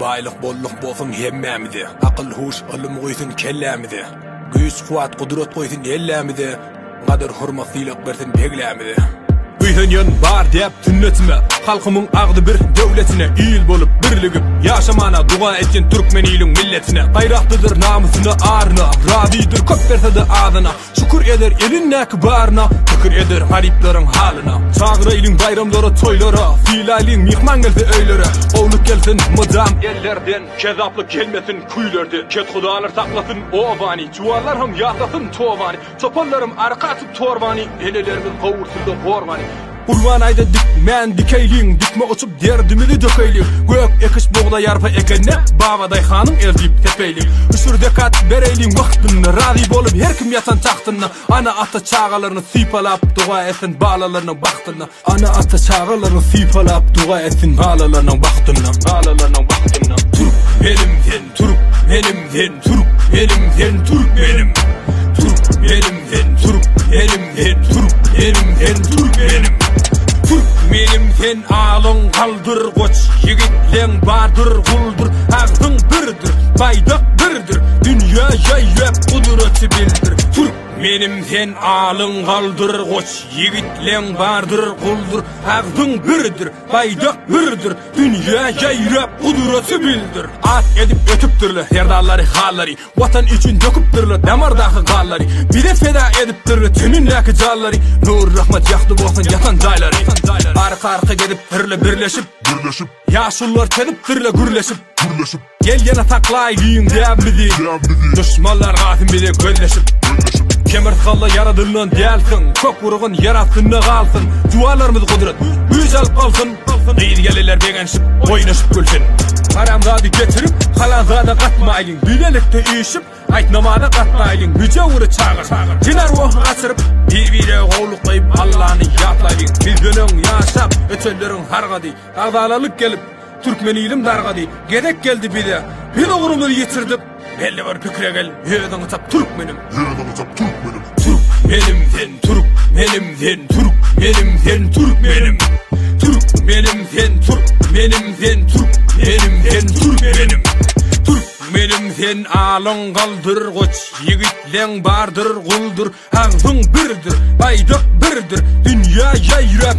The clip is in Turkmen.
Baýlyk bolluk bolsun hemmämize, Akyl-huş, ylym guýsun kellämize. Güýç-kuwwat, gudrat goýsun ellämize, Gadyr-hormat, sylag bersin beglämize. Buýsanýan bar däp sünnetime, Halkymyň agzybir döwletine, Il bolup birligip ýaşamana Doga etýän türkmen iliň milletine. Gaýratlydyr namysyna, aryna, Razydyr köp berse-de azyna. Şükür eder elindäki baryna, Pikir eder garyplaryň halyna. Çagyraýlyň baýramlara, toýlara, Sylaýlyň myhman gelse öýlere. Gowluk gelsin mydam ellerden, Kezaplyk gelmesin küýlerden. Kethudalar saklasyn obany, Juwanlar hem ýatlasyn tobany. Çopanlarym arka atyp torbany, Enelerimiz gowursynda gorbany. Gurban aýda dikmän dikeýliň, Dikme uçup derdimizi dökeýliň. Gök ekiş bugdaý arpa ekende, Babadaýhanyň el diýip sepeýliň. Üşür zekat bereýliň wagtynda, Razy bolup her kim ýatan tagtynda. Ana-ata çagalaryny sypalap, Doga etsin balalarynyň bagtyna. Ana-ata çagalaryny sypalap, Doga etsin balalarynyň bagtyna. Balalarynyň bagtyna. Türk menim sen türk menim sen türk menim sen türk menim. Türk menim sen türk menim sen türk menim sen türk menim. Türk menim sen alyň galdyr goç ýigitleň bardyr guldur agzyň birdir baýdak birdir dünýä ýaýyp gudraty bildir. Türk menim sen alyň galdyr goç ýigitleň bardyr guldur agzyň birdir baýdak birdir Dünýä ýaýrap gudraty bildir. At edip ötüpdirler serdarlary hallary Watan üçin döküpdirler damardaky ganlary Bize feda edipdirler tenindäki janlary Nury rahmat ýagty bolsun ýatan jaýlary Arka-arka gezipdirler birleşip Birleşip. Ýaşulular çözüpdirler gürleşip Gürleşip. Gel ýene saklaýlyň däbimizi Däbimizi. Duşmanlar gasyn bize gözleşip. Gözleşip. Kemir-salla ýaradylan dälsiň, Kök urgun ýer astynda galsyn, Juwanlarymyz gudrat, güýç alyp galsyn, Gyz-gelinler begenşip, oýnaşyp gülsün. Haram zady getirip, halal zada gatmaýlyň, Bilelikde üýşüp, aýt namaza gatnaýlyň, Müjewüri çagyr, jyn-arwahy gaçyryp, Bir-birege gowluk goýup, Allany ýatlaýlyň. Bizden öň ýaşap, ötenleriň sargady, Agzalalyk gelip, Türkmen ilim dargady, Gezek geldi bize, biz ugrumyzy ýitirdik, Belli bir pikire gel, özüňi tap türkmenim. Özüňi tap türkmenim. Türkmenim sen türkmenim sen türkmenim sen türkmenim. Türkmenim sen türkmenim sen türkmenim sen türkmenim. Türkmenim sen alyň galdyr goç ýigitleň bardyr guldur agzyň birdir baýdak birdir dünýä ýaýrap.